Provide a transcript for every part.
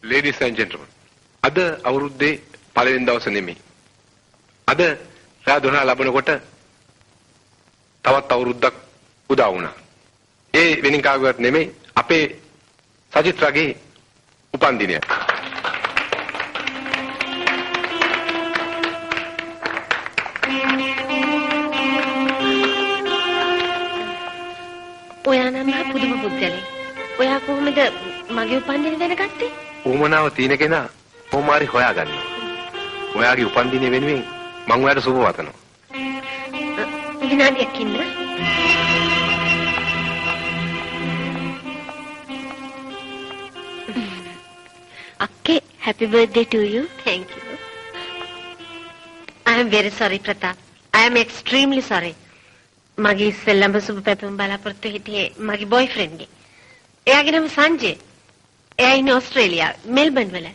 Ladies and gentlemen, අද අවුරුද්දේ පළවෙනි දවස නෙමෙයි. අද රෑ 12 ලබනකොට තවත් අවුරුද්දක් උදා වුණා. ඒ වෙනින් කාගේවත් නෙමෙයි, අපේ සජිත්‍රාගේ උපන්දිනය. ඔයා නම් මහා පුදුම පුද්ගලෙක්. ඔයා කොහොමද මගේ උපන්දින දැනගත්තේ? උවමනාව තියෙන කෙනා කොහොම හරි හොයාගන්නවා. ඔයාගේ උපන්දිනය වෙනුවෙන් මං ඔයාට සුබ පතනවා. විනාඩියක් ඉන්න. අක්කේ, happy birthday to you. Thank you. I am very sorry, Pratap. I am extremely sorry. මගේ ඉස්සෙල්ලම සුබ පැතුම් බලාපොරොත්තු හිටියේ මගේ බොයිෆ්‍රෙන්ඩ්ගේ. එයාගේ නම සංජය. එයා ඉන්නේ ඕස්ට්‍රේලියාවේ, මෙල්බන් වල.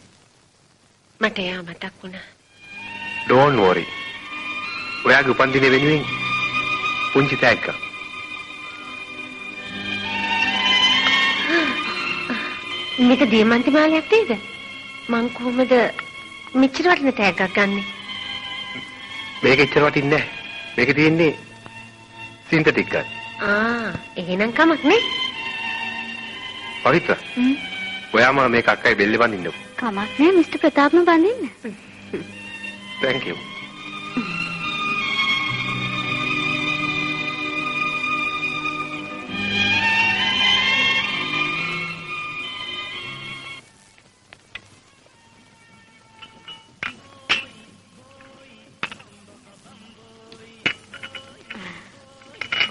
මට එයා මතක් වුණා. Don't worry. ඔයාගේ උපන්දිනය වෙනුවෙන් පුංචි තෑග්ගක්. මේක දියමන්ති මාලයක් නේද? මං කොහොමද මෙච්චර වටින තෑග්ගක් ගන්නෙ? මේක එච්චර වටින්නේ නැහැ. මේක තියෙන්නේ සින්තටික් එකක්. ආ, එහෙනම් කමක් නේ. පවිත්‍ර. ඔයාම මේක අක්කයි බෙල්ලේ බඳින්නකෝ. කමක් නෑ, මිස්ටර් ප්‍රතාප්ම බඳින්න. Thank you.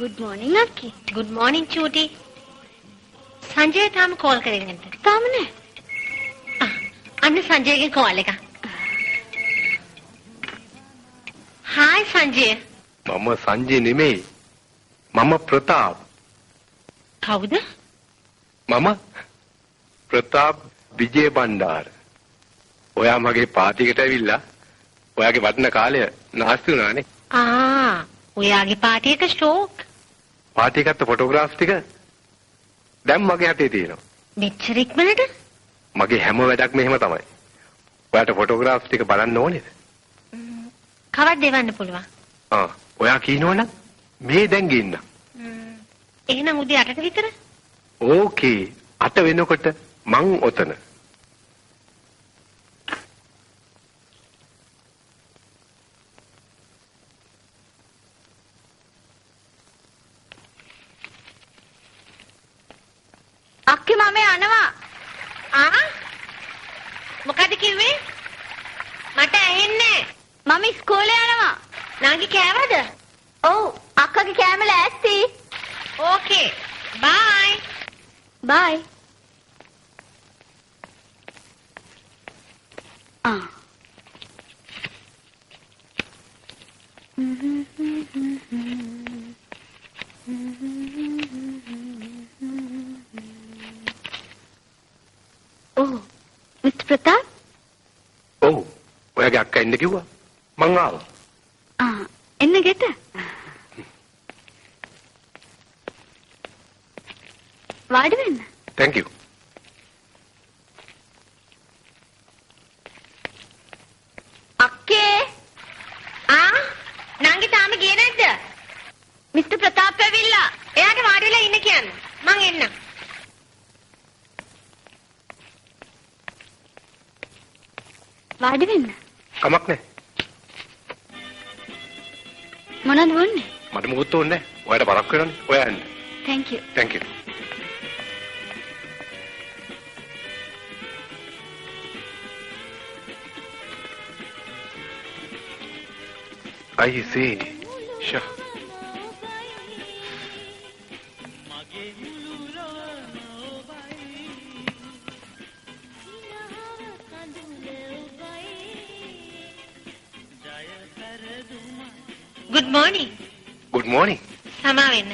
Good morning අක්කි. Good morning චූටි. සංජය තාම කෝල් කරේ නැද්ද? තාම නෑ. අන්න සංජයගේ කෝල් එක. හායි සංජය. මම සංජය නෙමෙයි. මම ප්‍රතාප්. කවුද? මම ප්‍රතාප් විජේ බණ්ඩාර. ඔයා මගේ පාටි එකට ඇවිල්ලා ඔයාගේ වටින කාලය නාස්ති වුණානේ. ආ, ඔයාගේ පාටි එක ෂෝක්. පාටි එකත් ෆොටෝග්‍රාෆ්ස් ටික දැන් මගේ අතේ තියෙනවා. මෙච්චර ඉක්මනට? මගේ හැම වැඩක්ම එහෙම තමයි. ඔයාට ෆොටෝග්‍රාෆ්ස් ටික බලන්න ඕනේද? කවද්ද එවන්න පුළුවන්? ආ, ඔයා කියනවනම් මේ දැන් ගෙන්න. එහෙනම් උදේ 8ට විතර? ඕකේ, 8 වෙනකොට මං ඔතන. අක්කේ මම යනවා. ආ? මොකද කිව්වේ? මට ඇහෙන්නේ. මම ඉස්කෝලේ යනවා. නංගි කෑවද? ඔව්, අක්කගේ කෑම ලෑස්ති. ඕකේ. බයි. බයි. ආ. ඔව්, මිස්ටර් ප්‍රතාප්. ඔව්, ඔයාගේ අක්කා එන්න කිව්වා. මං ආවා. ආ, එන්න ගෙට. වාඩි වෙන්න. Thank you. අක්කේ. ආ, නංගි තාම ගියේ නැද්ද? මිස්ටර් ප්‍රතාප් ඇවිල්ලා. එයාට වාඩි වෙලා ඉන්න කියන්න. මං එන්නම්. වාඩි වෙන්න. කමක් නැහැ. මොනවද ඕනේ? මට මොකුත් ඕනේ නැහැ. ඔයාට පරක් වෙනවනේ. ඔයා යන්න. Thank you. Thank you. I see. Sure. Good morning. Good morning. සමා වෙන්න.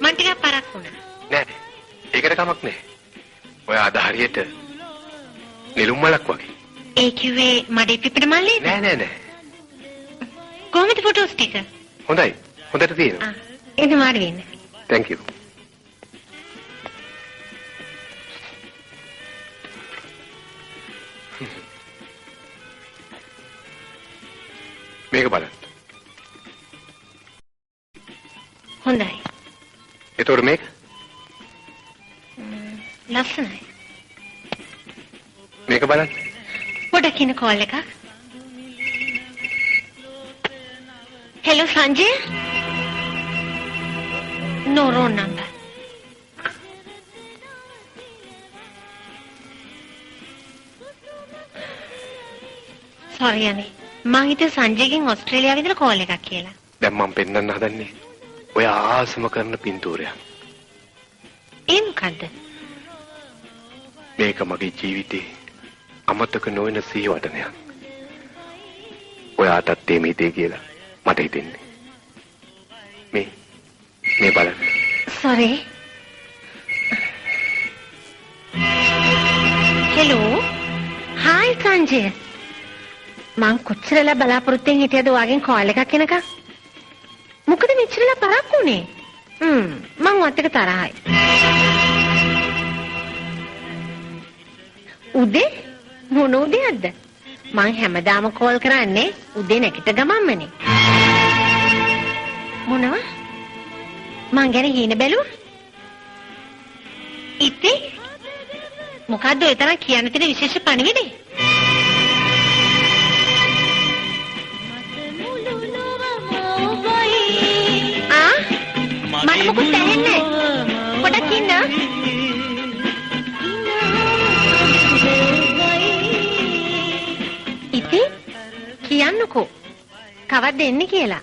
මං ටිකක් පරක් වුණා. නෑ නෑ. ඒකට කමක් නෑ. ඔයා අද හරියට නෙළුම් මලක් වගේ. ඒ කිව්වේ මඩේ පිපෙන මල්ලේද? නෑ නෑ නෑ. කොහොමද ෆොටෝස් ටික? හොඳයි. හොඳට තියෙනවා. ආ, එන්න වාඩි වෙන්න. Thank you. මේක බලන්න. හොඳයි. එතකොට මේක? ලස්සනයි. මේක බලන්න. පොඩක් ඉන්න කෝල් එකක්. Hello Sanjay. No wrong number. Sorry අනේ. මං හිතුවේ සංජයගෙන් ඕස්ට්‍රේලියාවේ ඉඳලා කෝල් එකක් කියලා. දැන් මං පෙන්නන්න හදන්නේ ඔය ආසම කරන පින්තූරයක්. ඒ මොකද්ද? මේක මගේ ජීවිතේ අමතක නොවන සිහිවටනයක්. ඔයාටත් මේ හිතේ කියලා මට හිතෙන්නේ. මේ මේ බලන්න. Sorry. Hello. Hi Sanjaya. මං කොච්චර වෙලා බලාපොරොත්තුෙන් හිටියද ඔයාගෙන් කෝල් එකක් එනකන්? මොකද මෙච්චර වෙලා පරක්කු වුනේ? මං ඔයත් එක්ක තරහයි. උදේ මොන උදේක්ද? මං හැමදාම කෝල් කරන්නේ උදේ නැගිට ගමන්මනේ. මොනවා? මං ගැන හීන බැලුවා? ඉතින් මොකද්ද ඔය තරම් කියන්න තියෙන විශේෂ පණිවිඩේ? ආ? මට මොකුත් ඇහෙන්නේ නැහැ. පොඩක් ඉන්න. ඉතින් කියන්නකෝ. කවද්ද එන්නේ කියලා?